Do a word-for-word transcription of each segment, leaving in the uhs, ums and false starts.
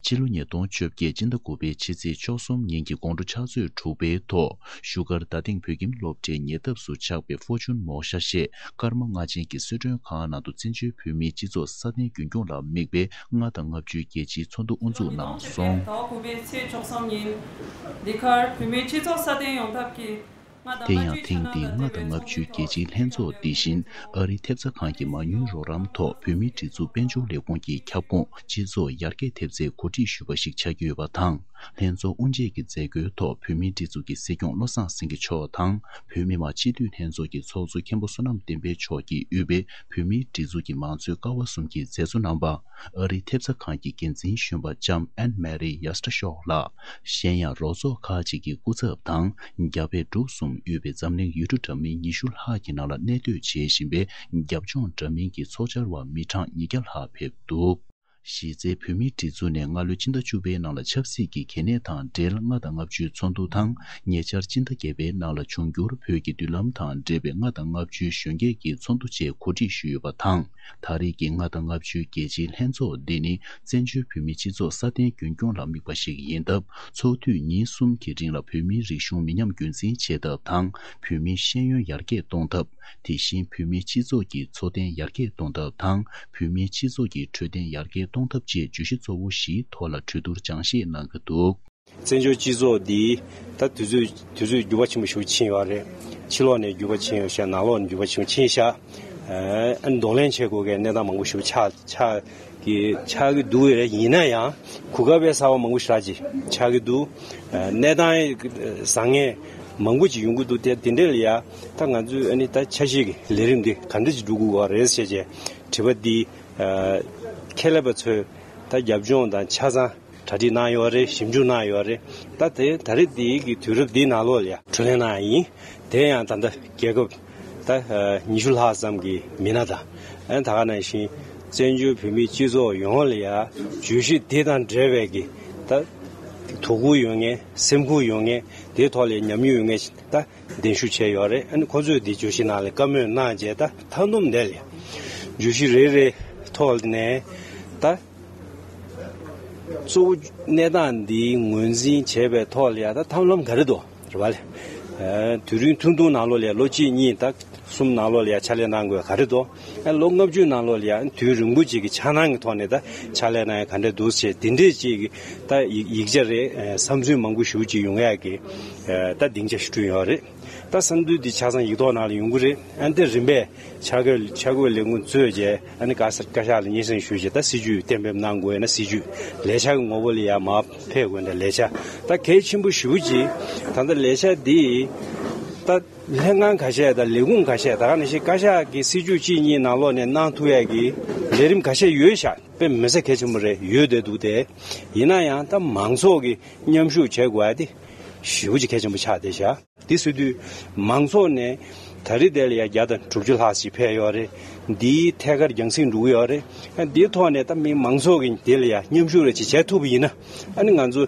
སྤྱི་ལོ་ཉིས་སྟོང་བཅོ་བརྒྱད་སྤྱི་ཟླ་དགུ་པའི་ཕྱི་ཚེས་བཅུ་གསུམ་ཉིན་གྱི་དགོང་དྲོ་ཕྱག་ཚོད་དྲུག་པའི་ཐོག་བཞུགས་སྒར་རྡ་སྟེང་བོད་ཁྱིམ་སློབ་གྲྭའི་ཉེ་འདབས་སུ་ཆགས་པའི་ཧྥོ་ཅུན་མོ་ཤ་ཞེས་སྐར་མ་ལྔ་ཅན་གྱི་གསོལ་མགྲོན་ཁང་ནང་དུ་བཙན་བྱོལ་བོད་མིའི་སྤྱི་ཚོགས་སྲ་བརྟན་རྒྱུན་སྐྱོང་ལ་དམིགས་པའི་ལྔ་དང་ལྔ་བཅུའི་རྒྱལ་སྤྱིའི་ཚོགས་འདུ་དབུ་འཛུགས་གནང་སོང་། ཟླ་བ་དགུ་པའི་ཚེས་བཅུ་གསུམ་ཉིན་འདི་གར་བོད་མིའི་སྤྱི་ཚོགས་སྲ་བརྟན་ཡོང་ཐབས་ཀྱི། དེ་ཡང་ཐེངས་འདིའི་ལྔ་དང་ལྔ་བཅུའི་རྒྱལ་སྤྱིའི་ལྷན་ཚོགས་འདི་བཞིན་ཨ་རིའི་ཐེབས་རྩ་ཁང་གི་མ་དངུལ་རོགས་རམ་ཐོག་བོད་མིའི་སྒྲིག་འཛུགས་དཔལ་འབྱོར་ལས་ཁུངས་ཀྱི་ཁྱབ་ཁོངས་སྤྱི་ཚོགས་ཡར་རྒྱས་ཐེབས་རྩའི་གོ་སྒྲིག་ཞུས་པ་ཞིག་ཆགས་ཀྱི་ཡོད་པ་དང་། ལྷན་ཚོགས་དབུ་འབྱེད་ཀྱི་མཛད་སྒོའི་ཐོག་བོད་མིའི་སྒྲིག་འཛུགས་ཀྱི་སྲིད་སྐྱོང་བློ་བཟང་སེང་གེ་མཆོག་དང་། བོད་མི་མང་སྤྱི་འཐུས་ལྷན་ཚོགས་ཀྱི་ཚོགས་གཙོ་མཁན་པོ་བསོད་ནམས་བསྟན་འཕེལ་མཆོག་གིས་དབུས་པའི་བོད་མིའི་སྒྲིག་འཛུགས་ཀྱི་མང་གཙོའི་ཀ་བ་གསུམ་གྱི་མཛད་གཙོ་རྣམ་པ། ཨ་རིའི་ཐེབས་རྩ་ཁང་གི་འགན་འཛིན་གཞོན་པ་ལྕམ་ཨན་མེ་རི་ཡ་སི་ཏྲ་ཤོག་ལགས། གཞན་ཡང་རོགས་ཚོགས་ཁག་ཅིག་གི་སྐུ་ཚབ་དང་རྒྱ་བལ་འབྲུག་གསུམ་དབུས་པའི་འཛམ་གླིང་ཡུལ་གྲུ་འདྲ་མིན་ཉི་ཤུ་ལྷག་གི་ནང་ལ་གནས་སྡོད་བྱེད་བཞིན་པའི་རྒྱབ་ལྗོངས་འདྲ་མིན་གྱི་ཚོགས་བཅར་བ་མི་གྲངས་ཉིས་བརྒྱ་ལྷག་ཕེབས་འདུག་གཞི་རྩའི་བོད་མིའི་སྒྲིག་འཛུགས་ནས་སྔ་ལོའི་སྤྱི་ཟླ་བཅུ་པའི་ནང་ལ་ཆབ་སྲིད་ཀྱི་གལ་གནད་དང་འབྲེལ་ལྔ་དང་ལྔ་བཅུའི་ཚོགས་འདུ་དང་། ཉེ་ཆར་སྤྱི་ཟླ་བརྒྱད་པའི་ནང་ལ་འབྱུང་འགྱུར་བོད་ཀྱི་མདུན་ལམ་དང་འབྲེལ་བའི་ལྔ་དང་ལྔ་བཅུའི་གཞོན་སྐྱེས་ཀྱི་ཚོགས་འདུ་བཅས་གོ་སྒྲིག་ཞུས་ཡོད་པ་དང་། ད་རེས་ཀྱི་ལྔ་དང་ལྔ་བཅུའི་རྒྱལ་སྤྱིའི་ལྷན་ཚོགས་འདི་ནི་བཙན་བྱོལ་བོད་མིའི་སྤྱི་ཚོགས་སྲ་བརྟན་རྒྱུན་སྐྱོང་ལ་དམིགས་པ་ཞིག་ཡིན་སྟབས། ཚོགས་དུས་ཉིན་གསུམ་གྱི་རིང་ལ་བོད་མིའི་རིག་གཞུང་མི་ཉམས་རྒྱུན་འཛིན་བྱེད་ཐབས་དང་། བོད་མིའི་ཤེས་ཡོན་ཡར་རྒྱས་གཏོང་ཐབས། དེ་བཞིན་བོད་མིའི་སྤྱི་ཚོགས་ཀྱི་འཚོ་རྟེན་ཡར་རྒྱས་གཏོང་ཐབས་དང་། བོད་མིའི་སྤྱི་ཚོགས་ཀྱི་འཕྲོད་བསྟེན་ཡར་རྒྱས་གཏོང་ཐབས་བཅས་བརྗོད་གཞི་གཙོ་བོ་བཞིའི་ཐོག་ལ་གྲོས་བསྡུར་སྦྱང་བཤད་གནང་གི་འདུག་བཙན་བྱོལ་སྤྱི་ཚོགས་འདི་ད་དུས་ཚོད་དུས་ཚོད་འགྱུར་བ་ཆེན་པོ་ཞིག་ཕྱིན་ཡོད་རེད། ཕྱི་ལོགས་ནས་འགྱུར་བ་ཕྱིན་ཡོད་ཤག་ནང་ལོགས་ནས་འགྱུར་བ་ཆེན་པོ་ཕྱིན་ཤག་ཨ་ནི་གདོང་ལེན་བྱེད་དགོས་གི་གནས་སྟངས་མང་པོ་ཞིག་ཆགས་ཆགས་ཀྱི་ཆགས་ཀྱི་འདུག་རེད། ཡིན་ན་ཡང་གོ་སྐབས་གསར་པ་མང་པོ་ཞིག་རག་ཅིག་ཆགས་ཀྱི་འདུག་གནས་སྟངས་བཟང་ངན་མང་པོ་ཅིག་ཡོང་གི་འདུག་དེ་དེ་འདྲ་ལ་ཡ་ད་ང་ཚོས་ཨ་ནི་ད་འཆར་གཞི་གི་ལས་རིམ་འདི་ག་འདྲ་ཅིག་འགྲོ་དགོས་པ་རེད་ཟེར་བྱས་དྲི་བ་འདི་ཁྱེད་ལས་པ་ཚོས་ད་རྒྱབ་ལྗོངས་དང་ཆ་ཚང་གྲ་སྒྲིག་གནང་ཡོད་རེད། ཞིབ་འཇུག་གནང་ཡོད་རེད། ད་དེ་ད་རེས་འདིའི་གི་དུས་རབས་འདིའི་ནང་ལོགས་ལ་ཡ་གྲོས་གླེང་གནང་ཡ་ཡིན། དེ་ཡང་ད་ལྟ་རྒྱལ་ཁབ་ད་ཉི་ཤུ་ལྷག་ཙམ་གྱི་མི་སྣ་དང་ཨ་ད་ག་ནང་བཞིན་བཙན་བྱོལ་བོད་མིའི་སྤྱི་ཚོགས་ཡོངས་ལ་ཡ་བརྗོད་གཞི་དེ་དང་འབྲེལ་བའི་གི་ད་དོ་ཁུར་ཡོད་མཁན་སེམས་ཁུར་ཡོད་མཁན་དེའི་ཐོག་ལ་ཉམས་མྱོང་ཡོད་མཁན་ད་གདན་ཞུ་བྱས་ཡོད་རེད། ཨ་ནི་ཁོ་ཚོས་འདི་བརྗོད་གཞི་ནང་ལ་བཀའ་མོལ་གནང་རྗེས་ད་མཐའ་སྡོམ་དེ་ལ་ཡ་བརྗོད་གཞི་རེ་རེ་ཐོག་ནས་ད། གཙོ་བོ་གནས་སྟངས་འདིའི་ངོས་འཛིན་བྱས་པའི་ཐོག་ལ་ཡ་ད་ཐབས་ལམ་ག་རེ་འདུག་རེད་པ་ལས། དུས་རིང་ཐུང་ཐུང་ནང་ལོགས་ལ་ཡ་ལོ་གཅིག་གཉིས་ད་གསུམ་ནང་ལོགས་ལ་ཡ་ཕྱག་ལས་གནང་དགོས་ག་རེ་འདུག་ལོ་ལྔ་བཅུ་ནང་ལོགས་ལ་ཡ་དུས་རིང་པོ་ཅིག་གི་འཆར་སྣང་གི་ཐོག་ནས་ད་ཕྱག་ལས་གནང་ཡ་ག་འདྲ་འདུག་ཅེས་དེ་འདྲས་ཅིག་གི་ད་ཡིག་ཡིག་ཆ་རེད། བསམ་ཚུལ་མང་པོ་ཞེ་པོ་ཅིག་ཡོང་ཡ་གི་ད་སྡིངས་ཆ་ཞིག་བསྐྲུན་ཡོད་རེད། ད་བསམ་ཚུལ་འདི་ཆ་ཚང་ཡིག་ཐོག་ནང་ལ་ཡོང་གི་རེད། ཨ་ནི་དེ་རིམ་པས་འཆར་འགོད་འཆར་འགོད་ལས་ཁུངས་གཙོས་བྱས་ཨ་ནི་བཀའ་ས་བཀའ་ཤག་ལ་སྙན་སེང་ཞུས་བྱས་ད་སྲིད་ཇུས་གཏན་འབེབས་གནང་དགོས་ན་སྲིད་ཇུས་ལས་འཆར་གྱི་ངོ་བོ་ལ་ཡང་མར་ཕེབས་དགོས་ན་ལས་འཆར་ད་གལ་ཆེན་པོ་ཞེ་པོ་ཅིག་ད་ལྟ་ལས་འཆར་འདི་ད་ལྷན་ཁང་ཁ་ཤས་དང་ལས་ཁུངས་ཁ་ཤས་ད་ག་ནང་བཞིན་བཀའ་ཤག་གི་སྲིད་ཇུས་གཅིག་གཉིས་ནང་ལོགས་ནས་གནང་ཐུབ་ཡ་གི་ལས་རིམ་ཁ་ཤས་ཡོད་ཤག་དཔེ་མི་སྲིད་གལ་ཆེན་པོ་རེད། ཡོད་བསྡད་འདུག་དེ་ཡིན་ན་ཡང་ད་མང་ཚོགས་ཀྱི་མཉམ་ཞུགས་བྱེད་དགོས་ཡ་དེ་ཞེ་པོ་ཅིག་གལ་ཆེན་པོ་ཆགས་བསྡད་ཤག་དེ་སྲིད་དུས་མང་ཚོགས་ནས་ད་རེས་དེ་ལ་ཡ་བརྒྱ་དང་དྲུག་ཅུ་ལྷག་ཅིག་ཕེབས་ཡོད་རེད། འདིའི་ཐད་ཀར་རྒྱང་སྲིང་འགྲོ་གི་ཡོད་རེད། འདིའི་ཐོག་ནས་ད་མི་མང་ཚོགས་ཀྱི་དེ་ལ་ཡ་མཉམ་ཞུགས་རེ་ཅིག་བྱས་ཐུབ་པ་ཡིན་ན་ཨ་ནི་ང་ཚོ་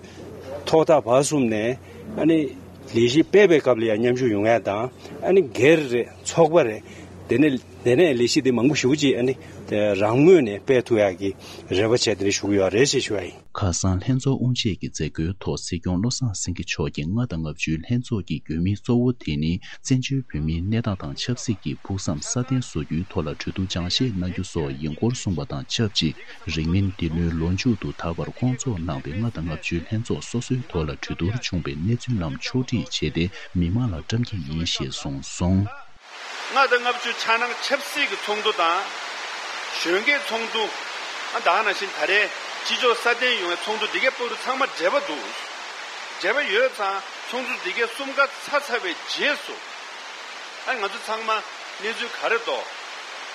ཐོག་མཐའ་བར་གསུམ་ནས་ཨ་ནི་ལས་གཞི་སྤེལ་བའི་སྐབས་ལ་ཡ་མཉམ་ཞུགས་ཡོང་ཡ་དང་ཨ་ནི་སྒེར་རེད་ཚོགས་པ་རེད་དེ་ནས་དེ་ནས་ལས་གཞི་དེ་མང་པོ་ཞེ་པོ་ཅིག་ཨ་ནི་རང་ངོས་ནས་སྤེལ་ཐུབ་ཡ་གི་རེ་བ་བྱས་དེ་འདྲ་ཞུ་གི་ཡོད་རེད་ཅེས་ཞུ་བ་ཡིན། ཁ་སང་ལྷན་ཚོགས་དབུ་འབྱེད་ཀྱི་མཛད་སྒོའི་ཐོག་སྲིད་སྐྱོང་བློ་བཟང་སེང་གེ་མཆོག་གིས་ལྔ་དང་ལྔ་བཅུའི་ལྷན་ཚོགས་ཀྱི་དགོས་དམིགས་གཙོ་བོ་དེ་ནི་བཙན་བྱོལ་བོད་མིའི་གནས་སྟངས་དང་ཆབ་སྲིད་ཀྱི་ཕུགས་བསམ་སྲ་བརྟན་བཟོ་རྒྱུའི་ཐོག་ལ་གྲོས་བསྡུར་སྦྱང་བཤད་གནང་རྒྱུ་སོགས་ཡིན་སྐོར་གསུངས་པ་དང་ཆབས་ཅིག་རིང་མིན་འདི་ལོའི་ལོ་མཇུག་ཏུ་ད་བར་སྐོང་ཚོགས་གནང་བའི་ལྔ་དང་ལྔ་བཅུའི་ལྷན་ཚོགས་སོ་སོའི་ཐོག་ལ་གྲོས་བསྡུར་བྱུང་བའི་གནས་ཚུལ་རྣམས་ཕྱོགས་སྒྲིག་བྱས་ཏེ་མི་མང་ལ་བཀྲམ་གྱི་ཡིན་ཞེས་གསུངས་སོང་། ལྔ་དང་ལྔ་བཅུ་འཆར་སྣང་ཆབ་སྲིད་ཀྱི་ཚོགས་འདུ་དང་། གཞོན་སྐྱེས་ཚོགས་འདུ། ཨ་ད་ག་ནང་བཞིན་ད་རེས་སྤྱི་ཚོགས་སྲ་བརྟན་ཡོང་བའི་ཚོགས་འདུ་འདི་གའི་བར་དུ་ཚང་མ་འབྲེལ་བ་འདུག་འབྲེལ་བ་ཡོད་ཙང་ཚོགས་འདུ་འདི་གའི་གསུམ་ཀ་ཚར་ཚར་བའི་རྗེས་སུ། ཨ་ང་ཚོ་ཚང་མ་གནས་ཚུལ་ག་རེ་འདུག་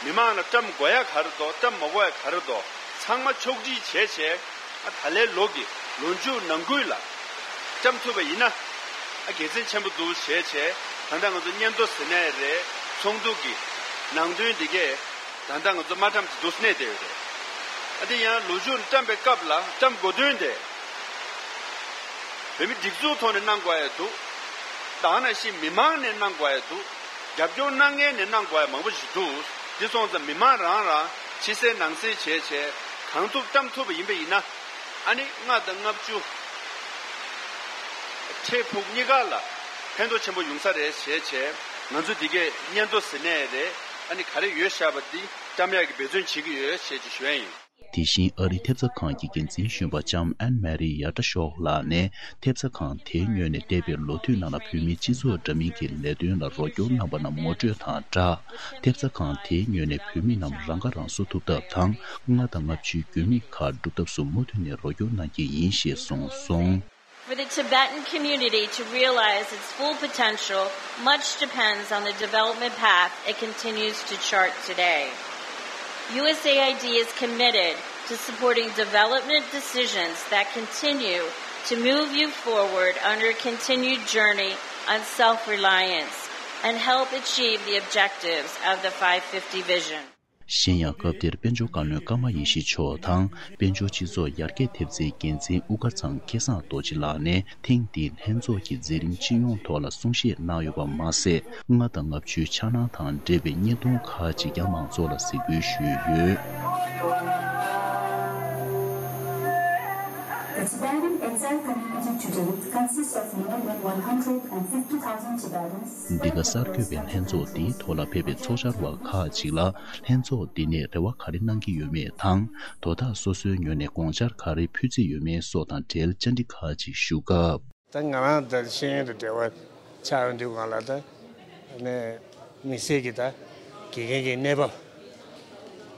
མི་མང་ལ་བཀྲམ་དགོས་ཡ་ག་རེ་འདུག་བཀྲམ་མ་དགོས་ཡ་ག་རེ་འདུག་ཚང་མ་ཕྱོགས་སྒྲིག་བྱས་བྱས། ཨ་ད་ལན་ལོ་གི་ལོ་མཇུག་ནང་ཁུལ་ལ་བཀྲམ་ཐུབ་པ་ཡིན་ན་ཨ་དགེ་མཚན་ཆེན་པོ་འདུག་ཞེས་བྱས། ད་ལྟ་ང་ཚོ་སྙན་ཐོ་ཟེར་ནའི་རེད། ཚོགས་འདུ་གི་ནང་དོན་འདི་གས་ད་ལྟ་ང་ཚོ་མ་བཀྲམ་གྱི་འདུག་གནས་བསྡད་ཡོད་རེད། ཨ་དེ་ཡང་ལོ་མཇུག་བཀྲམ་པའི་སྐབས་ལ་བཀྲམ་དགོས་དོན་དེ་བོད་མི་སྒྲིག་འཛུགས་ཐོག་ནས་གནང་དགོས་ཡ་འདུག་ད་ག་ནང་བཞིན་མི་མང་ནས་གནང་དགོས་ཡ་འདུག་རྒྱབ་སྐྱོར་གནང་མཁན་ནས་གནང་དགོས་ཡ་མང་པོ་ཞིག་འདུག་འདི་སོང་ཙང་མི་མང་རང་རང་ཕྱི་གསལ་ནང་གསལ་བྱས་བྱས་གང་ཐུབ་བཀྲམ་ཐུབ་པ་ཡིན་པ་ཡིན་ན། ཨ་ནི་ལྔ་དང་ལྔ་བཅུ། འཕྲལ་ཕུགས་གཉིས་ཀ་ལ་ཕན་ཐོགས་ཆེན་པོ་ཡོང་ས་རེད་བྱས་བྱས། ང་ཚོ་འདི་གས་སྙན་ཐོ་ཟེར་ནས་རེད། ཨ་ནི་ག་རེ་ཡོད་བཞག་པ་འདི་བཀྲམ་ཡག་གི་འབད་བརྩོན་བྱེད་ཀྱི་ཡོད་བྱས་ཅིག་ཞུ་ཡ་ཡིན། དེ་བཞིན་ཨ་རིའི་ཐེབས་རྩ་ཁང་གི་འགན་འཛིན་གཞོན་པ་ལྕམ་ཨན་མ་རི་ཡ་ཏྲ་ཤོག་ལགས་ནས། ཐེབས་རྩ་ཁང་དེའི་ངོས་ནས་འདས་པའི་ལོ་དུས་ནང་ལ་བོད་མིའི་སྤྱི་ཚོགས་འདྲ་མིན་གྱི་ལས་དོན་ལ་རོགས་སྐྱོར་གནང་པ་རྣམས་ངོ་སྤྲོད་དང་སྦྲགས། ཐེབས་རྩ་ཁང་དེའི་ངོས་ནས་བོད་མི་རྣམས་རང་ཁ་རང་གསོ་ཐུབ་ཐབས་དང་། ལྔ་དང་ལྔ་བཅུའི་དགོས་དམིགས་ཁག་སྒྲུབ་ཐབས་སུ་མུ་མཐུད་ནས་རོགས་སྐྱོར་གནང་གི་ཡིན་ཞེས་གསུངས་སོང་། For the Tibetan community to realize its full potential, much depends on the development path it continues to chart today. U S A I D is committed to supporting development decisions that continue to move you forward on your continued journey on self reliance and help achieve the objectives of the five fifty vision. གཞན་ཡང་། སྐབས་དེར་དཔལ་འབྱོར་བཀའ་བློན་ཀརྨ་ཡེ་ཤེས་མཆོག་དང་། དཔལ་འབྱོར་སྤྱི་ཚོགས་ཡར་རྒྱས་ཐེབས་རྩའི་འགན་འཛིན་དབུ་དཀར་ཚང་སྐལ་བཟང་རྡོ་རྗེ་ལགས་ནས། ཐེངས་འདིའི་ལྷན་ཚོགས་ཀྱི་མཛད་རིམ་སྤྱི་ཡོངས་ཐོག་ལ་གསུང་བཤད་གནང་ཡོད་པ་མ་ཟད། ལྔ་དང་ལྔ་བཅུའི་འཆར་སྣང་དང་འབྲེལ་བའི་བརྙན་ཐུང་ཁག་ཅིག་ཀྱང་མང་ཚོགས་ལ་གཟིགས་འབུལ་ཞུས་ཡོད། The Tibetan exile community today consists of more than one hundred and fifty thousand Tibetans. འདི་ག་གསར་འགོད་པས་ལྷན་ཚོགས་འདིའི་ཐོག་ལ་ཕེབས་པའི་ཚོགས་བཅར་བ་ཁག་ཅིག་ལ། ལྷན་ཚོགས་འདི་ནས་རེ་བ་ག་རེ་གནང་གི་ཡོད་མེད་དང་། དོ་བདག་སོ་སོའི་ངོས་ནས་དགོངས་འཆར་ག་རེ་ཕུལ་རྩིས་ཡོད་མེད་སོགས་དང་འབྲེལ་བཅར་འདྲི་ཁག་ཅིག་ཞུ་སྐབས། ད་ང་རང་ད་ཤེས་ཡོན་དང་འབྲེལ་བ་ཆགས་ཡོང་དུས་སྒང་ལ། ད་ནས་དམིགས་བསལ་གྱི་ད་དགེ་རྒན་གྱི་གནས་བབ་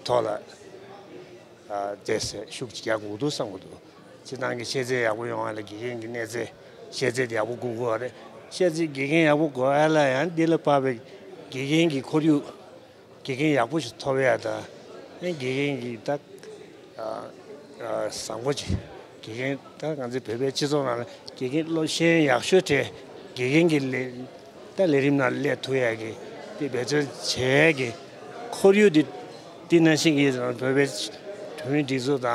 ཐོག་ལ་ཨ་བསྡད་ཟེར་ཤུགས་ཅིག་རྒྱག་དགོས་འདུག་བསམ་གྱི་འདུག་སྤྱིར་བཏང་གི་ཤེས་ཚད་ཡག་པོ་ཡོང་བ་ལ་དགེ་རྒན་གྱི་གནས་ཚད་ཤེས་ཚད་དེ་ཡག་པོ་དགོས་ཀྱི་ཡོད་རེད། ཤེས་ཚད་དགེ་རྒན་ཡག་པོ་དགོས་ཡ་ལ་ཡང་འདི་ལ་དཔག་པའི་དགེ་རྒན་གྱི་ཁོར་ཡུག་དགེ་རྒན་ཡག་པོ་ཞིག་ཐོབ་ཡ་དང་། ཨེ་དགེ་རྒན་གྱི་ད་ཨ་ཨ་བཟང་པོ་ཅིག་དགེ་རྒན་ད་ང་ཚོའི་བོད་པའི་སྤྱི་ཚོགས་ནང་ལ་དགེ་རྒན་སློབ་ཤེས་ཡོན་ཡག་ཤོས་གྲས་དགེ་རྒན་གྱི་ལས་ད་ལས་རིམ་ནང་སླེབས་ཐུབ་ཡ་གི་དེ་འབད་བརྩོན་བྱེད་ཡ་གི་ཁོར་ཡུག་དེ་དེ་ནང་བཞིན་གྱི་བོད་པའི་བོད་མིའི་སྒྲིག་འཛུགས་དང་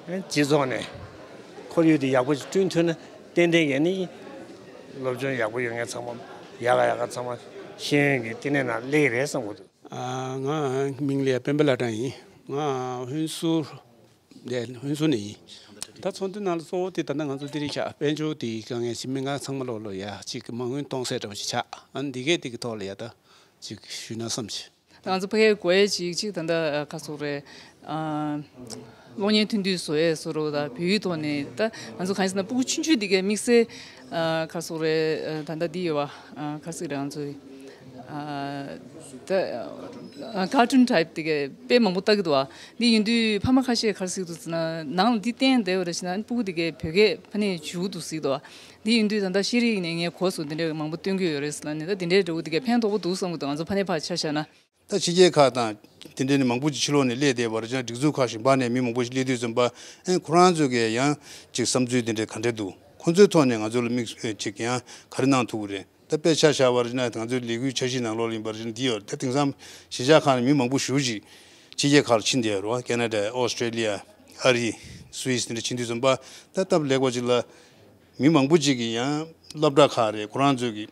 ཨེ་སྤྱི་ཚོགས་ནས་ཁོར་ཡུག་དེ་ཡག་པོ་ཞིག་བསྐྲུན་ཐུབ་ན། ཏན་ཏན་གྱི་ནི་སློབ་སྦྱོང་ཡག་པོ་ཡོད་མཁན་ཚང་མ་ཡག་ག་ཡག་ག་ཚང་མ་ཤེས་ཡོན་གྱི་བསྟི་གནས་ནང་སླེབས་ཀྱི་རེད་བསམ་གྱི་འདུག་ཨ། ང་མིང་ལ་སྤེན་པ་བླ་བྲང་ཡིན། ང་ཧུན་སུར་ནས། ཧུན་སུར་ནས་ཡིན། ད་ཚོགས་འདུ་ནང་ལ་གཙོ་བོ་དེ་ད་ལྟ་ང་ཚོ་འདི་རིགས་ཆགས་དཔལ་འབྱོར་དེའི་དཀའ་ངལ་ཞིག་མི་ང་ཚང་མ་ལོག་ལོ་ཡ་གཅིག་མ་དངུལ་གཏོང་སའི་འདྲ་བ་ཞིག་ཆགས། ཨ་ནི་འདི་གས་དེ་གི་ཐོག་ལ་ཡ་ད་གཅིག་ཞུས་ན་བསམ་གྱི། ང་ཚོ་ཕ་གིའི་དགོས་ཡས་ཅིག་ཅིག་ད་ལྟ་ག་སོག་རེད། ཨ། གློག་བརྙན་ཐུང་དུས་བཟོ་ཡས་བཟོ་རོགས་དང་བོད་ཡིག་ཐོག་ནས་ད་ང་ཚོ་གང་ཡིན་ཟེར་ན་སྤུ་གུ་ཆུང་ཆུང་འདི་གའི་དམིགས་བསལ་ཨ་ག་སོག་རེད། ཨ། ད་ལྟ་འདི་ཡོད་བ། ཨ། ག་སོག་རེད། ང་ཚོའི་ཨ་ད་ཨ་ཀར་ཊུན་ཊའིབ་འདི་གའི་དཔེ་མང་པོ་ལྟ་གི་འདུག་བ། འདི་ཡིན་དུས་ཕ་མ་ཁ་ཤས་ག་སོག་འདུག་ཟེར་ན་ནང་ལ་འདི་བསྟན་བསྡད་ཡོད་རེད་ཟེར་ན་སྤུ་གུ་འདི་གའི་བོད་སྐད་ཕ་ནས་འཇུ་འདུག་ཟེར་གི་འདུག་བ། འདི་ཡིན་དུས་ད་ལྟ་ཤེས་རིག་ནས་ངས་གོ་སོང་འདི་འདྲའི་མང་པོ་སྟོན་གི་ཡོད་རེད་ཟེར་ལ་ནི་ད་འདི་འདྲའི་འདྲ་བོ་འདི་གའི་ཕན་ཐོགས་པོ་འདུག་བསམ་གི་འདུག་ང་ཚོ་ཕ་ནས་ཕར་ཆ་བཞག་ན། ད་ཕྱི་རྒྱལ་ཁག་དང་དེ་འདྲ་ནི་མང་པོ་ཅིག་ཕྱི་ལོགས་ནས་སླེབས་བསྡད་པ་རེད་ཅང་སྒྲིག་འཛུགས་ཁག་གཞན་པ་ནས་མི་མང་པོ་ཞིག་སླེབས་དུས་ཙམ་པ་ཨེ་ཁོ་རང་ཚོ་གིས་ཡང་ཅིག་བསམ་ཚུལ་དེ་འདྲ་ག་འདྲ་འདུག་ཁོ་ཚོའི་ཐོག་ནས་ང་ཚོ་ལ་དམིགས་ཅིག་ཡང་ག་རེ་གནང་ཐུབ་ཀྱི་རེད། ད་དཔེ་ཆ་བཞག་པ་རེད་ན་ང་ཚོའི་ལས་འགུལ་འཆར་གཞི་ནང་ལོགས་ལ་ཡིན་པ་རེད་ན་འདི་ཡོད་ད་དེང་སང་གཞིས་ཆགས་ཁག་ནས་མི་མང་པོ་ཞེ་པོ་ཅིག་ཕྱི་རྒྱལ་ཁག་ལ་ཕྱིན་བསྡད་ཡོད་རེད་བ། ཁེ་ན་ཌ་ཨོ་སི་ཀྲེ་ལི་ཡ་ཨ་རི་སུ་ཝིས་དེ་འདྲ་ཕྱིན་དུས་ཙམ་པ་ད་སྟབས་ལེགས་པ་ཅིག་ལ། མི་མང་པོ་ཅིག་གིས་ཡང་སློབ་གྲྭ་ཁག་རེད་ཁོ་རང་ཚོས་ཀྱི་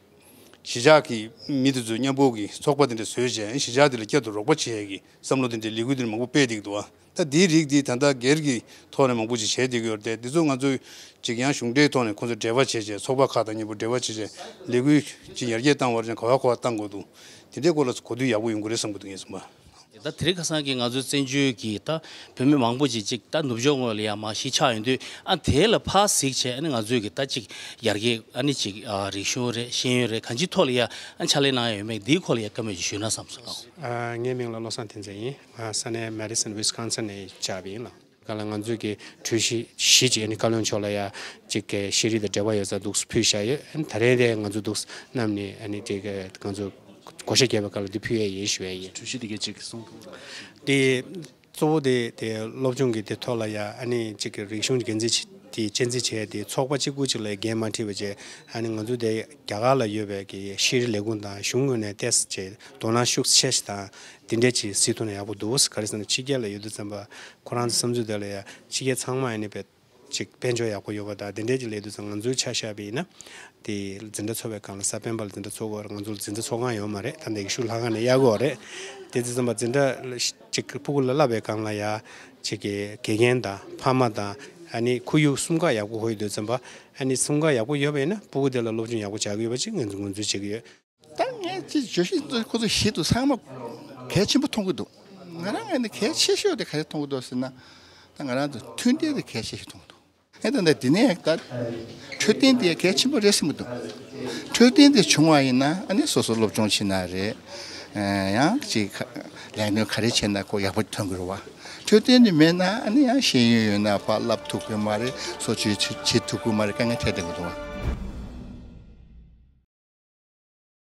གཞིས་ཆགས་ཀྱི་མི་དེ་ཚོ་མཉམ་པོ་གི་ཚོགས་པ་དེ་འདྲ་བཟོས་བྱས་གཞིས་ཆགས་དེ་ལ་བསྐྱར་དུ་རོགས་པ་བྱེད་ཡས་ཀྱི་བསམ་བློ་དེ་འདྲའི་ལས་འགུལ་དེ་འདྲ་མང་པོ་སྤེལ་བསྡད་ཀྱི་འདུག་བ། ད་དེའི་རིགས་དེ་ད་ལྟ་སྒེར་གྱི་ཐོག་ནས་མང་པོ་ཅིག་བྱས་བསྡད་ཀྱི་ཡོད་རེད་དེ་འདི་ཚོ་ང་ཚོས་ཅིག་ཡང་གཞུང་འབྲེལ་ཐོག་ནས་ཁོང་ཚོ་འབྲེལ་བ་བྱས་བྱས་ཚོགས་པ་ཁག་དང་མཉམ་པོ་འབྲེལ་བ་བྱས་བྱས་ལས་འགུལ་ཅིག་ཡར་རྒྱས་བཏང་བ་རེད་ཀྱང་ག་བ་ག་བ་བཏང་དགོས་འདུག་དེ་འདྲའི་སྐོར་ལ་གོ་དུས་ཡག་པོ་ཡོང་གི་རེད་བསམ་གྱི་འདུག་ངས་བསམ་པ། ད་དེ་རིང་ཁ་སང་གི་ང་ཚོའི་བཙན་བྱོལ་གྱི་ད་བོད་མི་མང་པོ་ཅིག་ཅིག་ད་ནུབ་ཕྱོགས་ངོས་ལ་ཡ་མར་གཞིས་ཆགས་ཡོང་དུས་ཨ་དེ་ལ་ཕར་གཟིགས་བྱས་ཨ་ནི་ང་ཚོའི་གི་ད་ཅིག་ཡར་རྒྱས་ཨ་ནི་ཅིག་ཨ་རིག་གཞུང་རེད་ཤེས་ཡོན་རེད་གང་ཅིའི་ཐོག་ལ་ཡ་ཨ་ཕྱག་ལས་གནང་ཡ་ཡོད་མེད་འདིའི་སྐོར་ལ་ཡ་བཀའ་མོལ་ཅིག་ཞུས་ན་བསམ་སོང་། ཨ་ངའི་མིང་ལ་བློ་བཟང་བསྟན་འཛིན་ཡིན། ང་ས་གནས་མེ་ཌི་སོན་ཝི་སི་ཀོན་སིན་ནས་བཅར་བ་ཡིན་ལགས། ག་ལ་ང་ཚོས་ཀྱི་གྲོས་གཞི་བཞི་ཅིག་ཨ་ནི་བཀའ་བློན་མཆོག་ལ་ཡ་ཅིག་གི་ཤེས་རིག་དང་འབྲེལ་བ་ཡོད་ས་འདུག་ཕུལ་བཞག་ཡོད། ཨ་ནི་ད་རེས་དེ་ང་ཚོ་འདུག་རྣམས་ནས་ཨ་ནི་ཅིག་གི་ང་ཚོ་བགོ་བཤའ་བརྒྱབ་པའི་སྐབས་ལ་འདི་ཕུལ་ཡས་ཡིན་ཞུ་ཡས་ཡིན། གྲོས་གཞི་དེ་གའི་ཅིག་གསུང་ཐུབ་ན། དེ་གཙོ་བོ་དེ་དེ་སློབ་སྦྱོང་གི་དེ་ཐོག་ལ་ཡ་ཨ་ནི་ཅིག་གི་རིག་གཞུང་འགན་འཛིན་བྱེད་དེ་གཅེས་འཛིན་བྱས་དེ་ཚོགས་པ་གཅིག་པུ་གཅིག་ལ་འགན་མ་འཁྲི་བ་བྱས་ཨ་ནི་ང་ཚོ་དེ་རྒྱ་གར་ལ་ཡོད་པའི་གི་ཤེས་རིག་ལས་ཁུངས་དང་གཞུང་ངོས་ནས་ཏོག་ཙམ་ཅིག་དོ་སྣང་ཤུགས་ཆེ་ཞིག་དང་དེ་འདྲས་ཅིག་སྲིད་ཐུབ་ན་ཡག་པོ་འདུག་ག་རེ་ཟེར་ན་ཕྱི་རྒྱལ་ལ་ཡོད་དུས་ཙམ་པ་ཁོ་རང་ཚོ་བསམ་ཚུལ་དེ་ལ་ཡ་ཕྱི་རྒྱལ་ཚང་མ་ཨ་ནི་བས། ཅིག་དཔལ་འབྱོར་ཡག་པོ་ཡོད་པ་དང་དེ་འདྲའི་ཅིག་སླེབས་དུས་ཙང་ང་ཚོའི་ཆ་བཞག་པ་ཡིན་ན། དེ་འཛིན་གྲྭ་ཚོགས་པའི་སྒང་ལ་ས་སྤེན་པ་ལ་འཛིན་གྲྭ་ཚོགས་དགོས་རེད། ང་ཚོ་ལ་འཛིན་གྲྭ་ཚོགས་ཁང་ཡོད་མ་རེད། ད་འདི་གི་ཤུགས་ལྷག་ཁང་ནས་གཡར་དགོས་རེད། དེ་དུས་ཙམ་པ་འཛིན་གྲྭ་ཅིག་སྤུ་གུ་ལ་བསླབ་པའི་སྒང་ལ་ཡ་ཅིག་གི་དགེ་རྒན་དང་ཕ་མ་དང་ ཨ་ནི་ཁོར་ཡུག་གསུམ་ཀ་ཡག་པོ་ཧོ་ཡོད་དུས་ཙམ་པ། ཨ་ནི་གསུམ་ཀ་ཡག་པོ་ཡོད་པ་ཡིན་ན་སྤུ་གུ་དེ་ལ་སློབ་སྦྱོང་ཡག་པོ་བྱ་གི་ཡོད་པ་ཅིག་ངོས་འཛིན་ངོས་འཛིན་བྱེད་ཀྱི་ཡོད། ད་ངས་ཅིག་བརྗོད་གཞི་ཁོ་ཚོ་ཞིག་ཏུ་ཚང་མ་གལ་ཆེན་པོ་མཐོང་གི་འདུག་ང་རང་ངོས་ནས་གལ་ཆེ་ཤོས་དེ་ག་རེ་མཐོང་གི་འདུག་ཟེར་ན། ད་ང་རང་ཚོ་འཕྲོད་བསྟེན་དེ་གལ་ཆེ་ཤོས་མཐོང་གི་འདུག་ཨེ་ད་ད་འདི་ནས་ད་འཕྲོད་བསྟེན་དེ་གལ་ཆེན་པོ་རེད་བསམ་གི་འདུག་འཕྲོད་བསྟེན་དེ་བྱུང་བ་ཡིན་ན་ཨ་ནི་སོ་སོ་སློབ་སྦྱོང་བྱེད་ན་རེད། ཡང་ཅིག་ལས་སྣོན་ག་རེ་བྱེད་ན་ཁོ་ཡག་པོ་ཐོན་གི་རེད་བ། འཕྲོད་བསྟེན་དེ་མེད་ན་ཨ་ནི་ཡང་ཤེས་ཡོན་ཡོད་ན་ཕར་བསླབ་ཐུབ་གི་མ་རེད། སོ་སོས་བྱེད་ཐུབ་གི་མ་རེད། དཀའ་ངལ་འཕྲད་བསྡད་གི་འདུག་བ།